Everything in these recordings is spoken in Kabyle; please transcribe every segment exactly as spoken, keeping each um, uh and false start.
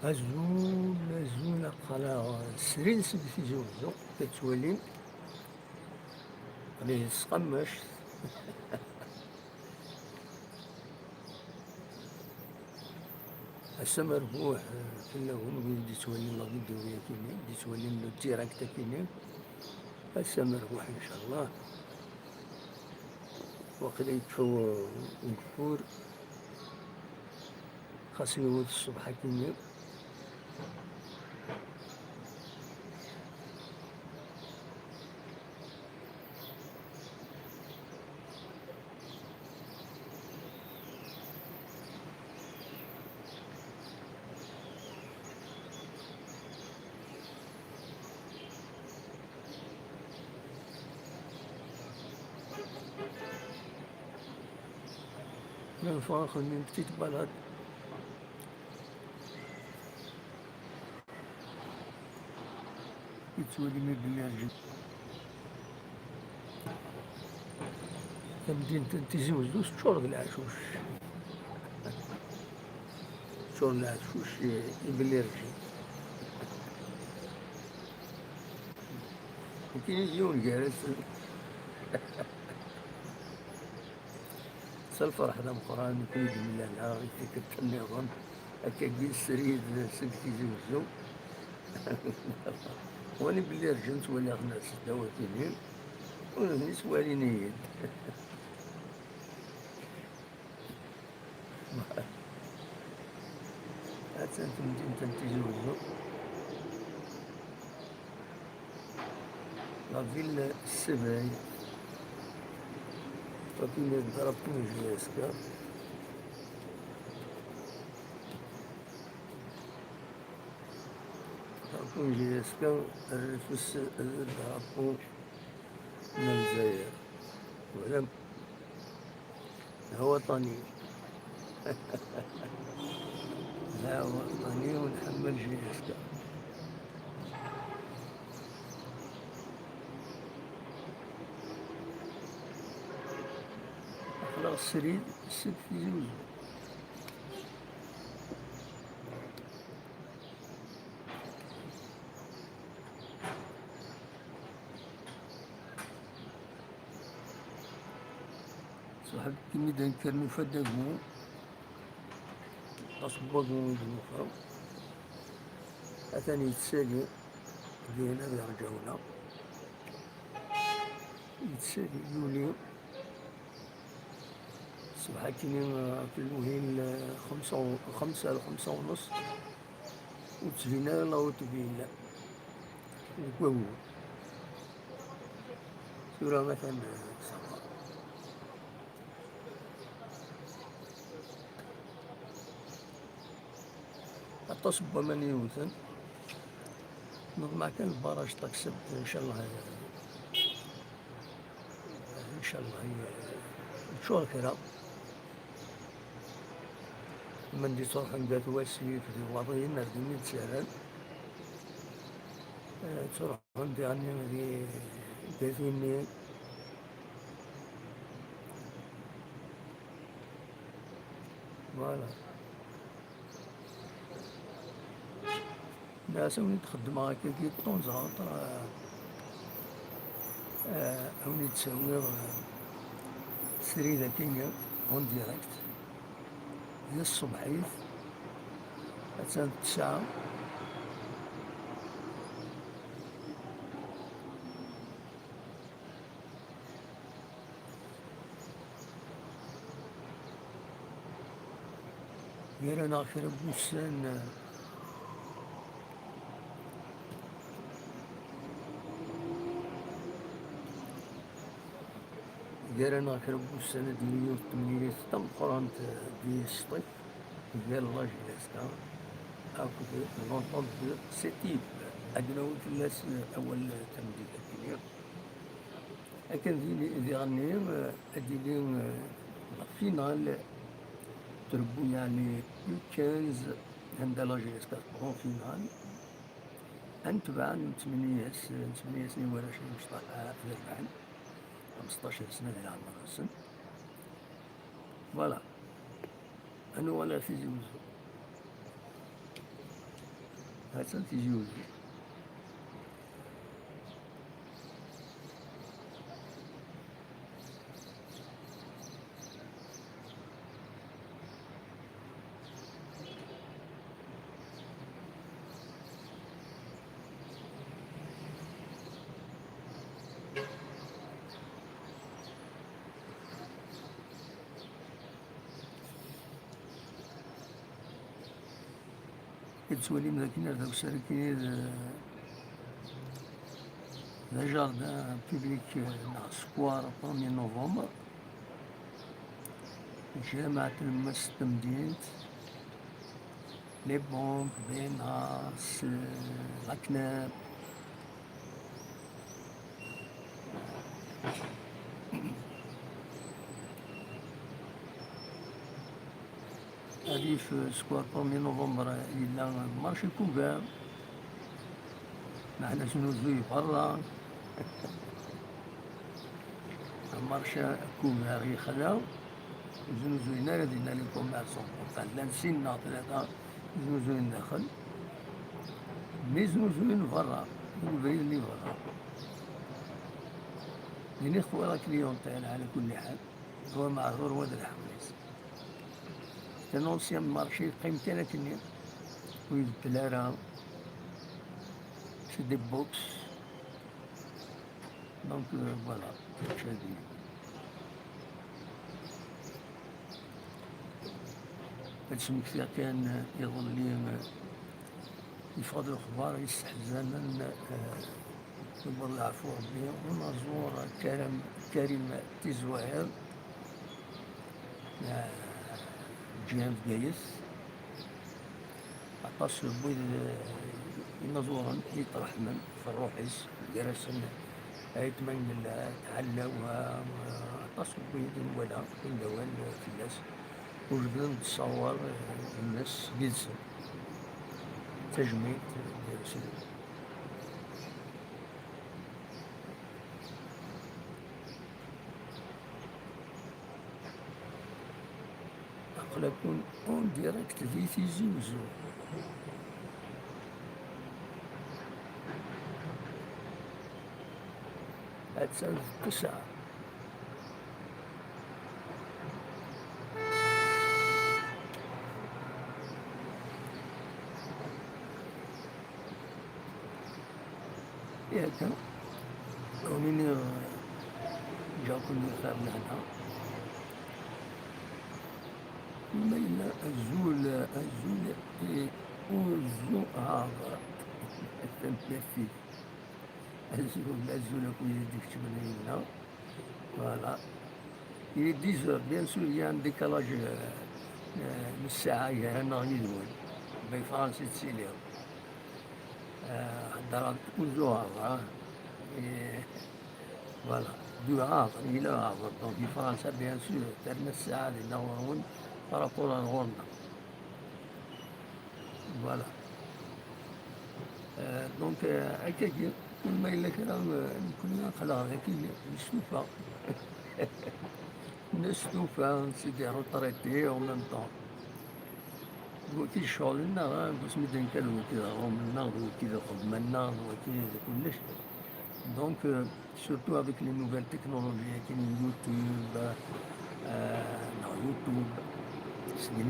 Azul, azul, aql-aɣ srid seg Tizi Wezzu, la tettwalim. Aql-i s tqammact. Ass amerbuḥ, eh, fell-awen wid d-yettwalin la vidéo-yakini, d-yettwalin le direct-akini. Ass amerbuḥ, incallah. Waqila yekfa ugeffur, xas yiwet ṣṣbeḥ akini. Une fois, une petite balade. Yettwali mi belli rǧin. Tamdint n Tizi Wezzu teččur d leɛcuc. Teččur d leɛcuc i belli rǧin. Nekkini d yiwen gar-asen. S lferḥ d ameqqran i ken-id-mlaleɣ i tikkelt nniḍen, akkagi srid seg Tizi Wezzu. Wani belli rǧan ttwaliɣ-ten seddaw akini, u nutni ttwalin-iyi-d. Attan temdint n Tizi Wezzu. La ville s'éveille. Wagi d drapeau n J S K. Drapeau n J S K, rrif-is d drapeau n Lezzayer. Voilà. هو وطني. لا، وطني ونحمل جي اس كا. خلاص، سريد، سد في زوج. صاحب كمي دان كرنو فداكو. Aṣewwag n uneḍfar atan yettsali, din ad irǧawna, yettsali, yuli ṣṣbeḥ akkin, eh, ɣef lmuhil, eh, xemsa u-, xemsa, lxemsa u nus, ur d-tbin ara la haute ville deg wagu. Tura atan, eh, ṣṣbeḥ. Aṭas n waman i yewten. Neḍmeɛ kan lbaraj ṭaksent, ncallah, ncallah, teččur kra. Mendi ttruḥun dat wasif, di waḍiyen, ar din i d-ttarran. Eh, ttruḥun diɣenni di, di dat-nni. Voilà. Nniɣ-as a wen-id-xeddmeɣ akkagi de temps en temps, euh, euh, a wen-id-ttawiɣ, euh, srid akkin en direct. Di tṣebḥit, attan d ttesɛa. Gar-aneɣ kra n wussan, gar-aneɣ kra n wussan ad d-yini yiwet n temlilit tameqqrant di Sṭif, gar la J S K akked l'Entente de Sétif. Ad d-nawi fell-as awal tameddit-agi. Akken d-, diɣenni, eh, ad d-tili, eh, la finale, trebbu yeɛni le quinze, anda la J S K tebɣu finale. Ad netbeɛ, nettmenni-as, nettmenni-asen i warrac n Mecṭaḥ At Yerbaḥen, xmesṭac sna di leɛmer-nsen. Voilà. Ad nuɣal ar Tizi Wezzu. Ha-tt-an Tizi Uzzu. Ad tettwalim dakken ar d awsar-agi d, d ajardin public, eh, neɣ square premier novembre, ǧamaɛ tlemmast n temdint, les banques, B N A, s-, la CNAB. Ad yif square premier novembre yella marché Cougar, meɛna znuzuy berra. Marché Cougar yexla, ur znuzuyen ara dinna les commerçants. Enfin, llan sin neɣ tlata znuzuyen daxel, mais znuzuyen berra, deg ubrid-nni berra. Din i xwara clientèle, ɛla kulli ḥal. Wa meɛdur, wa d leḥwal-is. C'est un ancien marché, yeqqim kan akkenni. Ur ibeddel ara. C'est des box. Donc, euh, voilà. Mačči ad ad smektiɣ kan, euh, iḍelli, euh, yeffeɣ-d lexbar yesseḥzanen, eh, yewweḍ leɛfu Rebbi, unaẓur Karim, Karim Tizwayer, eh, ǧǧiɣ Bgayet. Aṭas n wid, eh, inaẓuren i yettreḥmen ɣef ṛṛuḥ-is, gar-asen Ayt Mengellat, Ɛellawa, eh, aṭas n wid i nwala, win d awal, eh, fell-as. Ur jebden d ṣṣawar, eh, nnes yid-sen. Tajmilt, eh, gar-asen. Aql-aken en direct di Tizi Uzzu. Attan d ttesɛa. Yakan, awen-iniɣ, ǧǧiɣ-ken di xir lehna. Ma yella azul, azul i Uzzu Aɛber. Tanemmirt-ik. Azul, azul akk wid i d-ikecmen yid-neɣ. Voilà. Il est dix heures, bien sûr, il y a un décalage, euh, euh, n ssaɛa gar-aneɣ yid-wen. Di Fransa i tettiliḍ. Euh, heddreɣ-d Uzzu Aɛber, hein. Et voilà. Du Havre, il est Havre. Donc, di Fransa, bien sûr, terna ssaɛa dinna ɣur-wen par rapport ar ɣur-neɣ. Voilà. Euh, donc, euh, akkagi, kul ma yella kra, euh, nekkni aql-aɣ dagi nestufa. Nestufa, c'est des retraités en même temps. D wagi i d ccɣel-nneɣ, hein, deg wasmi d-nekka d wagi d aɣrum-nneɣ, d wagi d lxedma-nneɣ, d wagi d kullec. Donc, euh, surtout avec les nouvelles technologies, comme YouTube, euh, non, YouTube, c'est des,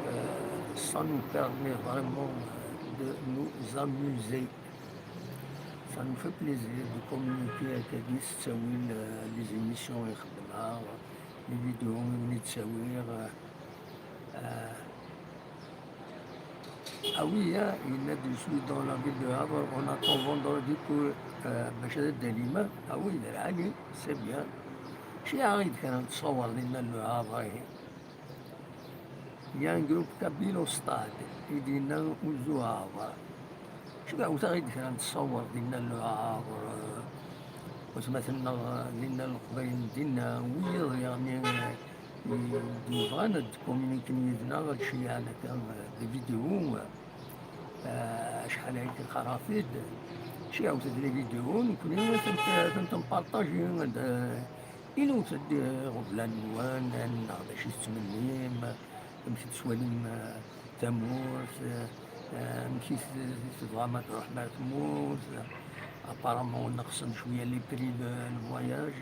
euh, ça nous permet vraiment de nous amuser. Ça nous fait plaisir de communiquer avec les, euh, les émissions, les vidéos, les, euh, euh, Ah oui, hein, yenna-d, je suis dans la ville de Havre, on attend vendredi pour, euh, bac ad d-alim. Ah oui, d lɛali, c'est bien. Mačči aɣ-d kra n ttṣawar dinna n Le Havre, ihi. Il y a un groupe kabyle au stade, i d-yenna Uzzu Havre. Mačči d awet aɣ-d kra n ttṣawar dinna n Le Havre, euh, watmaten-nneɣ, euh, dinna, Leqbayel n dinna, wiyaḍ, yeɛni, euh, yebɣan ad communiquer yid-neɣ, ad ceyyɛen akka, euh, des vidéos, euh, acḥal aya kan qqareɣ-t-id, ceyyɛet-d les vidéos, nekkni ad tent, ad tent-npartaji, ad, euh, inewt-d, euh, iɣeblan-nwen, neɣ d acu i tettmennim, amek i tettwalim, euh, tamurt, euh, Euh, amek i t-, tebɣam ad tṛuḥem ar tmurt? Apparemment neqsen cwiya les prix de, de voyage.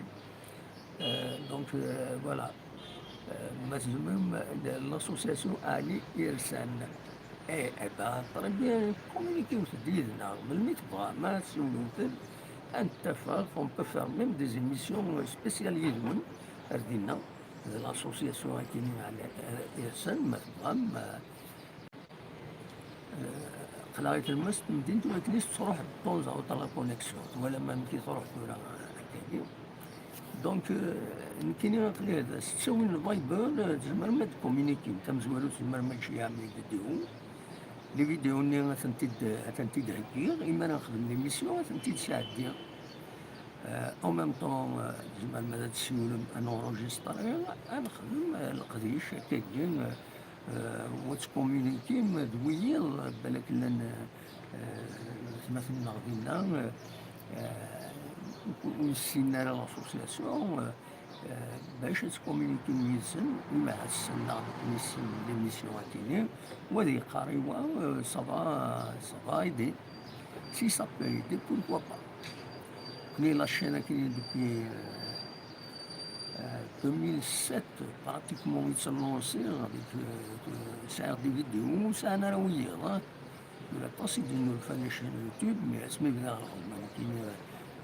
Euh, donc, euh, voilà. Euh, ma tzemrem, l'association Ali Irsan. Eh, eh ben, très bien, communiquez-d yid-neɣ. Melmi tebɣam, ma tsiwlem-d, ad nettafeɣ, on peut faire même des émissions spéciales yid-wen, ar dinna, de l'association akini Ali Irsan, ma tebɣam, euh, Aql-aɣ i tlemmast n temdint, ulakken tettruḥ de temps en temps la connexion. Twalam amek i tṛuḥ tura akkagi. Donc, euh, nekkini aql-i da s ttawil n Viber, euh, tzemrem ad tcommuniquem. Tamezwarut tzemrem ad tceyyɛem les vidéos. Les vidéos-nni ad tent-id-, ad tent-id-heggiɣ, imi ara nexdem l'émission ad tent-id-sɛeddiɣ. Euh, en même temps, euh, tzemrem ad tessiwlem, ad nṛujistriɣ, ad nexdem, euh, leqdic akkagi, euh, euh, wa tettcommuniquem d wiyiḍ, balak llan, euh, atmaten-nneɣ dinna, euh, ur, ur ssinen ara l'association, euh, euh, bac ad tettcommuniquem yid-sen, imi ahat ssnen-aɣ-d nekkni s l'émission akini, wa ad yeqqar i wa, euh, ça va, ça va aider. Si ça peut aider, pourquoi pas. Nekkni la chaîne akini depuis, euh, euh, deux mille sept, pratiquement, i tt-lansiɣ, avec, euh, euh, sɛiɣ des vidéos, ur sɛin ara wiyiḍ, hein. Tura aṭas i d-yennulfan la chaîne YouTube, mais asmi bdiɣ lxedma nekkini, euh,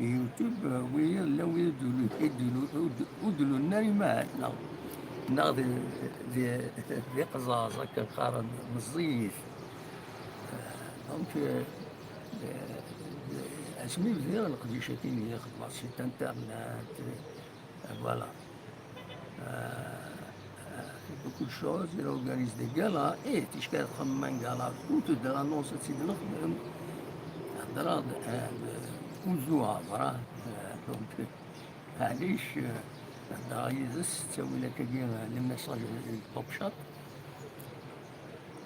YouTube, euh, wiyiḍ, llan wiyiḍ ur d-, ur d-, ur d-, ur d-lulen ara, imi ahat, neɣ, neɣ d, d, d iqzaẓ, akken qqaren, meẓẓiyit. Euh, donc, euh, euh, asmi bdiɣ leqdic-agi, xedmeɣ site internet, euh, voilà. Euh, euh, beaucoup de choses, il organise des galas. Eh, ticki ad xemmen gala, tout de l'annonce ad tt-id-nexdem. Hedreɣ-d, euh, Uzu Havra, euh, donc, maɛlic, euh, hedreɣ yid-s, ttawil akkagi, euh, les messages, euh, top chat.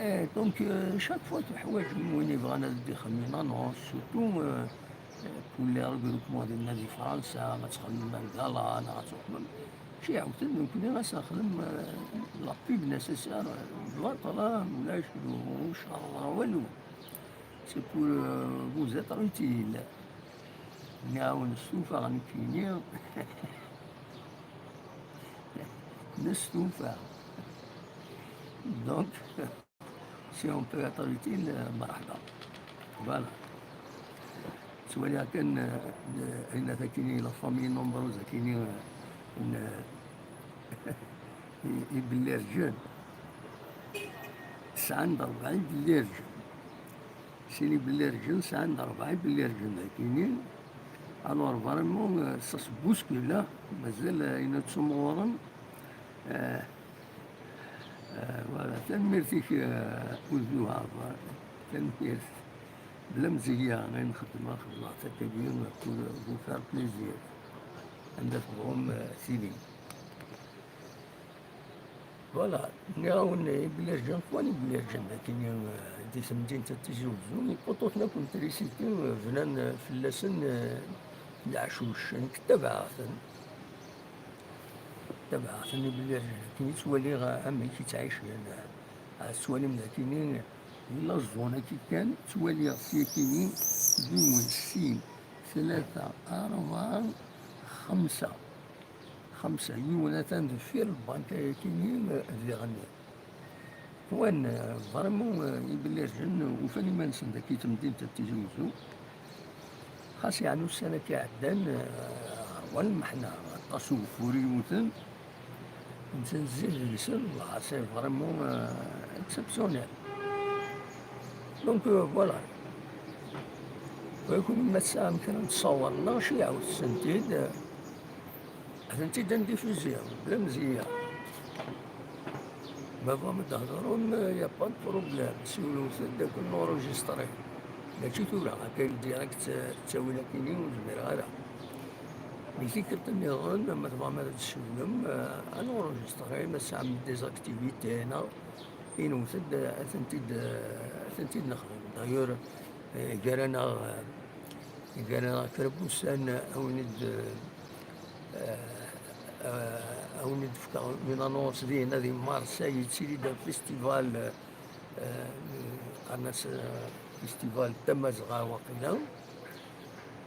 Eh, donc, euh, chaque fois tuḥwaǧem win yebɣan ad d-ixdem une annonce, surtout, euh, euh, pour les regroupements dinna di Fransa, ma txedmem un gala, neɣ ad txedmem. Mačči ɛewten, nekkni ad s-nexdem, euh, la pub nécessaire, euh, lbaṭel, ah, ulac, ur cerḍeɣ walu. C'est pour, euh, vous être utile. Nniɣ-awen stufaɣ nekkini. Nestufa. Donc, si on peut être utile, euh, مرحبا. Voilà. Ttwaliɣ kan, euh, ayen akini, la famille nombreuse akini, euh, n, euh, i, ibellirǧen. Sɛan-d rebɛa ibellirǧen. Sin ibellirǧen, sɛan-d rebɛa ibellirǧen akini. Alors, vraiment, euh, ça se bouscule, hein. Mazal, euh, ayen ad tumɣuren. Euh, euh, voilà, tanemmirt-ik, euh, Uzu Havra. Tanemmirt. Bla mzeyya, ayen xedmeɣ, xedmeɣ-t akkagi pour vous faire plaisir. Anda tebɣum, euh, tilim. Voilà, nniɣ-awen ibellirǧen, kwan ibellirǧen akini, euh, di temdint n Tizi Uzzu, ipuṭuten akk n trisiti, euh, bnan, euh, fell-asen, euh, leɛcuc, nekk ttabaɛeɣ-ten. Ttabaɛeɣ-ten ibellirǧen, akini ttwaliɣ, euh, amek i ttɛicen, euh, ad tettwalim d akini, yella ẓẓun-agi kan, ttwaliɣ syakini, yiwen, sin, tlata, rebɛa, xemsa. Xemsa, yiwen atan deffir lbanka-yakini, eh, diɣen. Wan, eh, vraiment, eh, ibellirǧen ufan iman-nsen dagi temdint n Tizi Uzzu. Xas yeɛni ussan-agi iɛeddan, eh, wan lmeḥna, aṭas ugeffur i yewten. Netta zzin deg-sen, c'est vraiment, euh, exceptionnel. Donc, euh, voilà. Wiyaḍ ma tesɛam kra n ttṣawer-nneɣ, ceyyɛet-tent-id, euh, ad tent-id-ndiffuzi, bla mzeyya. Ma tebɣam ad d-thedrem, euh, y a pas de problème. Siwlet-d akken enregistré. Mačči tura, akka direct, euh, ttawil akini, ur zmireɣ ara. Di tikkelt nniḍen, ma tebɣam ad d-tessiwlem, euh, ad nṛujistré, ma tesɛam des activités, neɣ inwet-d, euh, ad tent-id, euh, ad tent-id-nexdem. D'ailleurs, euh, gar-aneɣ, euh, gar-aneɣ kra n wussan, euh, ad wen-id, euh, euh, ad wen-id-fkeɣ une annonce dinna di Marseille, yettili-d un festival, euh, Qqaren-as, eh, festival Tamazɣa waqila.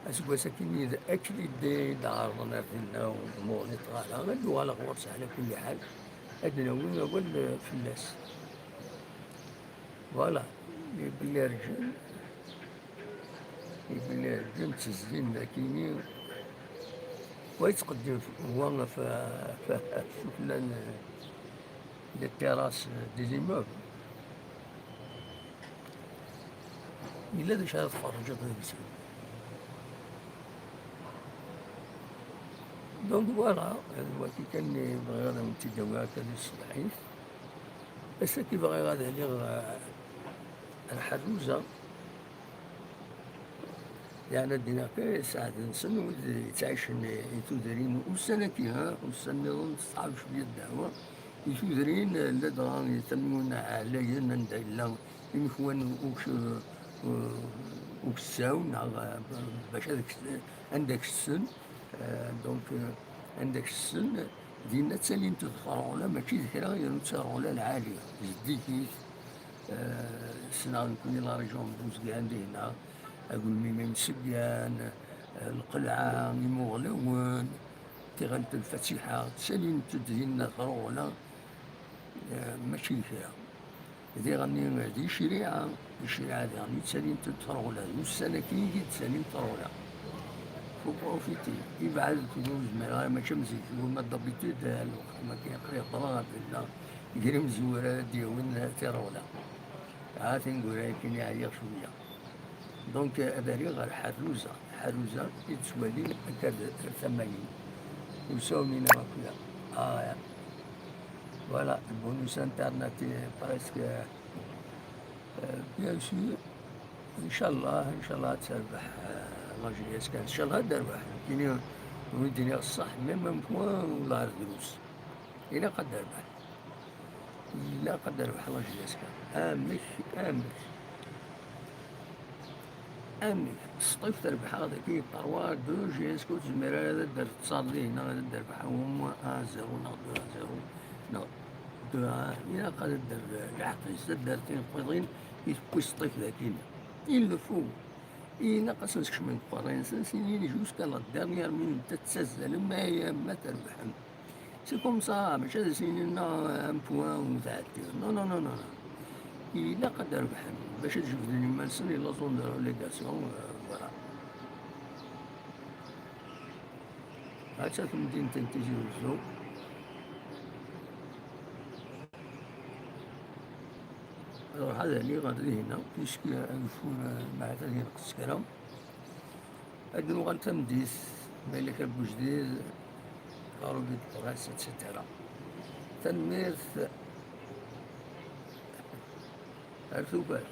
Aseggas-agi d Akli Day i d-ɛerḍen ar dinna, ur d-muɣlit ara. Ad d-uɣaleɣ ɣur-s ɛla kulli ḥal. Ad d-nawi awal, eh, fell-as. Voilà. Belli rǧan, belli rǧan ttezzin dagini. Wa yettqeddim, wa f-, f-, f-, fell-an, eh, les terrasses des immeubles. Yella d acu ara tferrǧeḍ deg-sen. Donc voilà, d wagi kan i bɣiɣ ad awen-tt-id-awiɣ akka di tṣebḥit. Ass-agi bɣiɣ ad aliɣ, eh, ar Ḥerruza. Yeɛni ad d-iniɣ kan sseɛd-nsen wid yettɛicen i tudrin ussan-agi, ha, ussan nniḍen tesɛa cwiya ddeɛwa. I tudrin, eh, ladɣa i tamyuna ɛlayen anda yella imekwan uk-, eh, ukessaw, neɣ, eh, bac ad k-, anda kessnen, eh, donc, eh, anda kessnen, dinna ttalint-d terɣula, mačči d kra, yernu d terɣula lɛali, zeddigit, eh, ssneɣ nekkni la région n Buzgan dinna, agelmim imseggan, eh, lqelɛa, imuɣlawen, tiɣilt n lfatiḥa, ttalint-d dinna terɣula, eh, mačči d kra. Diɣenni di ccariɛa, di ccariɛa diɣenni ttalint-d terɣula, d ussan-agi i d-ttalint terɣula. Faut profiter, ibɛed tura ur zmireɣ ara, mačči am zik, wama d'habitude, eh, lweqt-agi aql-i heddreɣ ɣef dinna, gar imezwura ara d-yawin tirɣula. Ha tineggura-agi ɛyiɣ cwiya. Donc, ad ariɣ ɣer Ḥerruza. Ḥerruza i d-ttwalin akka d, ar tama-yin. Usawen-ina akk da. Ah, ya. Voilà, le bonus internet est presque, euh, bien sûr. Inchallah, inchallah ad terbeḥ, euh, la J S K. Inchallah ad terbeḥ. Kini, ur d-iniɣ ṣṣeḥ, même un point ula ar drus. Ilaq ad terbeḥ. Ilaq ad d-terbeḥ la J S K. Amek, amek, amek? Sṭif terbeḥ dagi trois deux, J S K ur tezmir ara ad d-terbeḥ, ur tezmir ara ad d-terbeḥ au moins un zéro neɣ deux zéro neɣ deux un. Ilaq ad d-terbeḥ, lḥeqq-is ad d-terbeḥ tineqqiḍin i tewwi sṭif dagi. Il le faut. Ilaq ad sen-skecmen deg uqerray-nsen, sinin jusqu'à la dernière minute, ad ttazzalen, ma, ma trebḥem. C'est comme ça, mačči ad as-inin, non, un point u tɛeddi. Non, non, non, non, non. Ilaq ad d-rebḥen bac ad jebden iman-nsen i la zone de relégation, euh, voilà. Hatta temdint n Tizi Uzzu. Ad ruḥ ad aliɣ ɣer dihina, puisque ageffur, euh, mɛad ad yenqes kra. Ad nuɣal tameddit, ma yella kra n wejdid, ɣer ubrid ɣas, et cetera. Tanemmirt. Ar tufat.